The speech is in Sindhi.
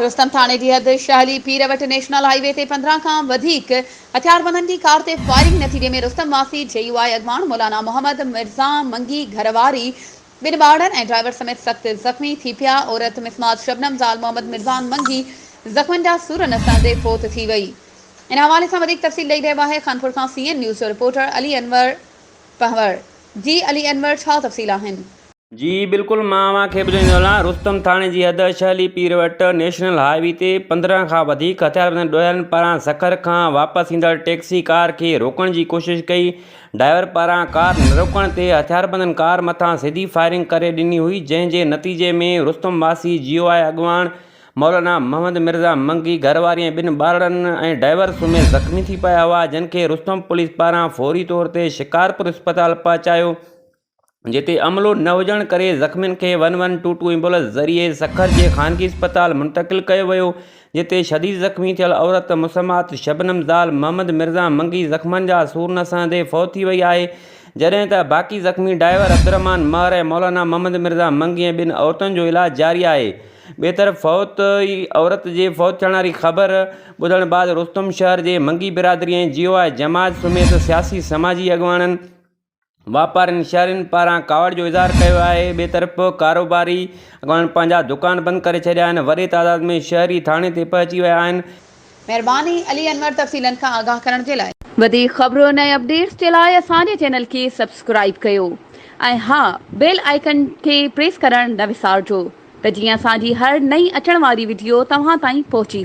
رستم ٿاڻي جي حد شهلي پير وٽ نيشنل هاء وي تي 15 کان وڌيڪ هٿياربندن جي ڪار تي فائرنگ نتيجي ۾ رستم واسي جي يو آء اڳواڻ مولانا محمد مرزا منگي گهر واري ٻن ٻارڙن ۽ ڊرائيور سميت سخت زخمي ٿي پيا، عورت مسمات شبنم زال محمد مرزان منگي زخمن جا سور نه سهندي فوت ٿي وئي. ان حوالي سان وڌيڪ تفصيل ڏئي رهيو آهي خانپور کان سي اين نيوز جو رپورٽر علي انور پنهور. جي علي انور ڇا تفصيل آهن؟ جي بلڪل مان اوهان کي ٻڌائيندو هلان رستم ٿاڻي جي حد شهلي پير وٽ نيشنل هاء وي تي 15 کان وڌيڪ هٿياربند ڏوهارين پاران سکر کان واپس ايندڙ ٽيڪسي ڪار کي روڪڻ جي ڪوشش ڪئي ڊرائيور پاران ڪار نه روڪڻ تي هٿياربندن ڪار مٿان سڌي فائرنگ ڪري ڏني هئي جنهن جي نتيجي ۾ رستم واسي جي يو آء اڳواڻ مولانا محمد مرزا منگي گهر واري ۽ ٻن ٻارڙن ۽ ڊرائيور سميت زخمي ٿي پيا هئا جن کي رستم پوليس پاران فوري طور تي شڪارپور اسپتال پهچايو جتي عملو نه هجڻ ڪري زخمين کي one one two two ambulance ذريعي سکر جي خانگي اسپتال منتقل ڪيو ويو، جتي شديد زخمي ٿيل عورت مسمات شبنم زال محمد مرزا منگي زخمن جا سور نه سهندي فوت ٿي وئي آهي، جڏهن ته باقي زخمي ڊرائيور عبدالرحمان مهر ۽ مولانا محمد مرزا منگي ۽ ٻن عورتن جو علاج جاري آهي. ٻئي طرف فوت عورت جي فوت ٿيڻ واري خبر ٻڌڻ بعد رستم شهر جي منگي برادري ۽ جي يو آء جماعت سميت سياسي سماجي اڳواڻن، واپارين شهرين پاران ڪاوڙ جو اظهار ڪيو آهي ٻئي طرف ڪاروباري اڳواڻن پنهنجا دڪان بند ڪري ڇڏيا آهن وڏي تعداد ۾ شهري ٿاڻي تي پهچي ويا آهن. مهرباني علي انور تفصيلن کان آگاهه ڪرڻ جي لاء. وڌيڪ خبرن ۽ اپڊيٽس جي لاء اسان جي چينل کي سبسڪرائيب ڪيو ۽ ها بيل آئيڪن کي پريس ڪرڻ نه وسارجو ته جيئن اسان جي هر نئين اچڻ واري وڊيو توهان تائين پهچي.